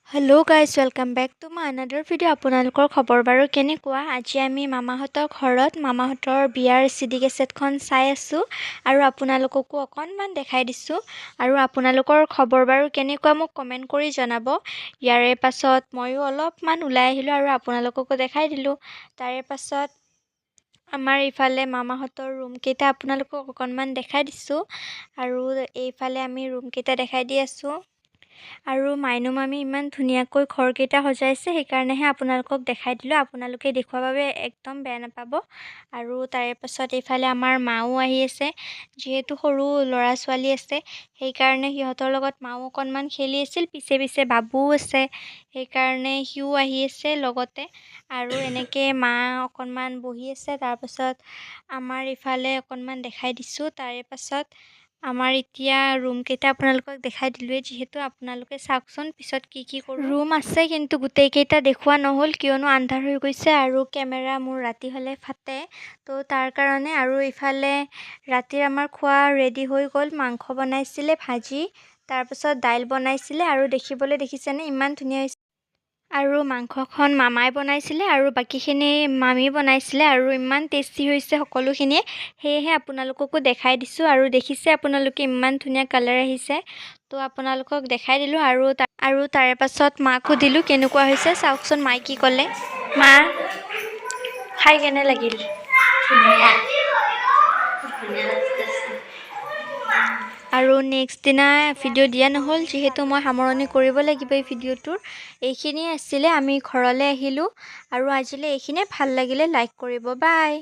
Hello guys, welcome back to my another video. আপোনালোকৰ খবৰ বাৰু কেনেকুৱা? আজি আমি মামাহঁতৰ ঘৰত মামাহঁতৰ বিয়াৰ চিডি কেছেটখন চাই আছোঁ আৰু আপোনালোককো অকণমান দেখাই দিছোঁ। আৰু আপোনালোকৰ খবৰ বাৰু কেনেকুৱা মোক কমেণ্ট কৰি জনাব। ইয়াৰে পাছত ময়ো অলপমান ওলাই আহিলোঁ আৰু আপোনালোককো দেখাই দিলোঁ। তাৰে পাছত আমাৰ ইফালে মামাহঁতৰ ৰুমকেইটা আপোনালোকক অকণমান দেখাই দিছোঁ আৰু এইফালে আমি ৰুমকেইটা দেখাই দি আছোঁ। আৰু মাইনু মামী ইমান ধুনীয়াকৈ ঘৰকেইটা সজাইছে, সেইকাৰণেহে আপোনালোকক দেখাই দিলোঁ। আপোনালোকে দেখুওৱাৰ বাবে একদম বেয়া নাপাব। আৰু তাৰে পাছত এইফালে আমাৰ মাও আহি আছে, যিহেতু সৰু ল'ৰা ছোৱালী আছে সেইকাৰণে সিহঁতৰ লগত মাও অকণমান খেলি আছিল। পিছে পিছে বাবুও আছে, সেইকাৰণে সিও আহি আছে লগতে। আৰু এনেকৈ মা অকণমান বহি আছে। তাৰপাছত আমাৰ ইফালে অকণমান দেখাই দিছোঁ। তাৰে পাছত আমাৰ এতিয়া ৰুমকেইটা আপোনালোকক দেখাই দিলোঁৱেই যিহেতু, আপোনালোকে চাওকচোন পিছত কি কি কৰোঁ। ৰুম আছে কিন্তু গোটেইকেইটা দেখুওৱা নহ'ল, কিয়নো আন্ধাৰ হৈ গৈছে আৰু কেমেৰা মোৰ ৰাতি হ'লে ফাটে, তো তাৰ কাৰণে। আৰু ইফালে ৰাতিৰ আমাৰ খোৱা ৰেডি হৈ গ'ল। মাংস বনাইছিলে, ভাজি, তাৰপাছত দাইল বনাইছিলে আৰু দেখিবলৈ দেখিছেনে ইমান ধুনীয়া হৈছে। আৰু মাংসখন মামাই বনাইছিলে আৰু বাকীখিনি মামী বনাইছিলে আৰু ইমান টেষ্টি হৈছে সকলোখিনিয়ে, সেয়েহে আপোনালোককো দেখাই দিছোঁ। আৰু দেখিছে আপোনালোকে ইমান ধুনীয়া কালাৰ আহিছে, তো আপোনালোকক দেখাই দিলোঁ। আৰু তাৰে পাছত মাক সুধিলোঁ কেনেকুৱা হৈছে, চাওকচোন মায়ে কি ক'লে। মা, খাই কেনে লাগিল? ধুনীয়া ধুনীয়া লাগিছে। আৰু নেক্সট দিনা ভিডিঅ' দিয়া নহ'ল, যিহেতু মই সামৰণি কৰিব লাগিব এই ভিডিঅ'টোৰ। এইখিনিয়ে আছিলে, আমি ঘৰলৈ আহিলোঁ আৰু আজিলৈ এইখিনিয়ে। ভাল লাগিলে লাইক কৰিব। বাই।